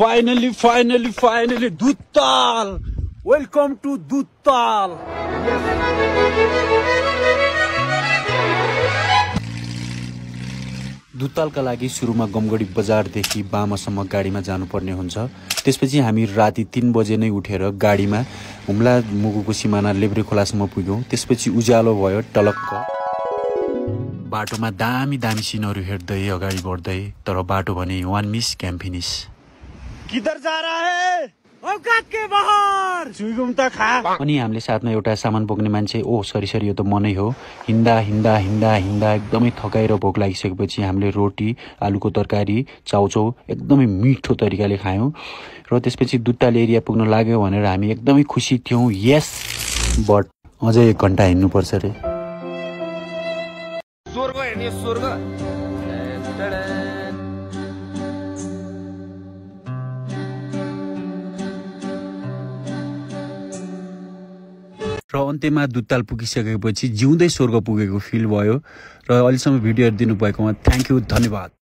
Finally, Dutal! Welcome to Dutal! दुत्तालका लागि सुरुमा गमगढी बजारदेखि बामासम्म गाडीमा जानुपर्ने हुन्छ। त्यसपछि हामी राति 3 बजे नै उठेर गाडीमा हुम्ला मुगुको सिमाना लेब्रे खोलासम्म पुग्यौं। त्यसपछि उज्यालो भयो टलक्क। बाटोमा दामी सिनहरु हेर्दै अगाडि बढ्दै, तर बाटो भने वान मिस क्याम्प फिनिस। किधर जा रहा है? औकात के बाहर। चुइगुम त खा। अनि हामीले साथमा एउटा सामान बोक्ने मान्छे, सरी यो त म नै हो। हिँड्दा एकदमै थकाइ र भोक लागिसकेपछि हामीले रोटी, आलुको तरकारी, चाउचाउ एकदमै मिठो तरिकाले खायौं र त्यसपछि दुत्ताल एरिया पुग्न लाग्यो भनेर हामी एकदमै खुसी थियौं। यस, बट अझै 1 घण्टा हिँड्नु पर्छ रे। स्वर्ग हेर्ने स्वर्ग। र अन्त्यमा दुत्ताल पुगिसकेपछि जिउँदै स्वर्ग पुगेको फिल भयो। र अहिलेसम्म भिडियो हेरिदिनु भएकोमा थ्यांक यू, धन्यवाद।